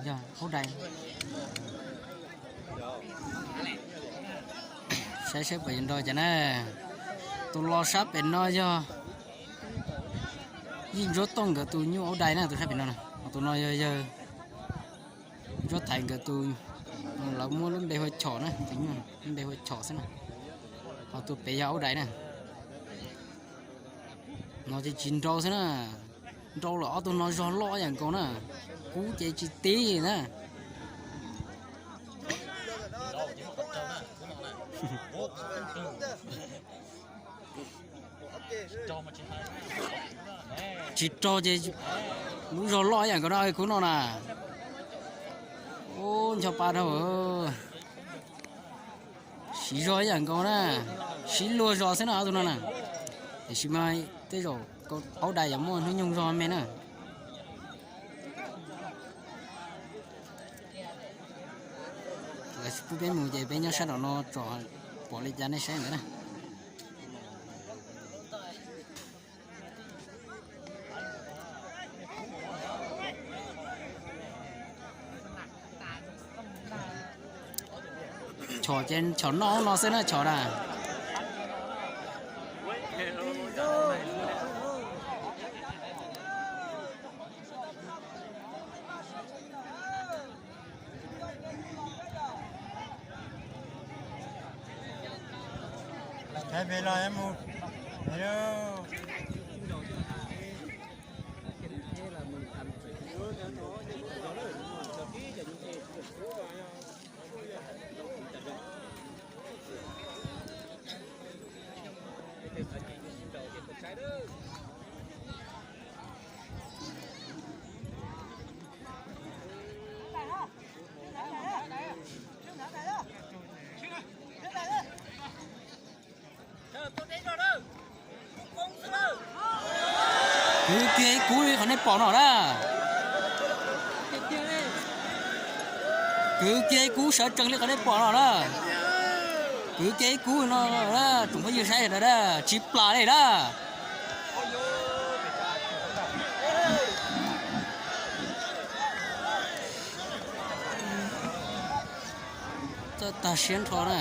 Yog aub dai. Saib saib puas yuav nrau cas na. Tus los sab pem no yog Yij Ntsuab Tooj nkawd tus nyuj aub dai na, tus sab pem no. Ho tus no yog yawg Ntsuab Thaiv nkawd tus, lawv muab lub npe hu ua Chom na, tus nyuj lub npe hu ua Chom xwb na. Ho tus pem yog aub dai na. No ces tsis nrau xwb na. Nrau lawm ob tug no zog loj yam nkaus na. Kub ces tsis tib na. Tsis raug ces lub zog loj yam nkaus no kub no na. Ub, ncho pa dhau. Siv zog ib yam nkaus na, siv luag zog xwb na ob tug no na. Tiam sis mas tej zaum aub dai yuav muaj hnub nyoog zog me na. Lawv tsis pub peb mus ces peb nyob sab nraum no tsom pom li cas nej saib ntawd na. Chom ces chom noj no xwb na chom na. Kwv kiag ib kub li qhov nej pom no na. Kwv kiag ib kub sawv tsees li qhov nej pom no na. Kwv kiag ib kub no na, tsoom phooj ywg saib na, tsis plam li na. Txawj tag siab nrho na.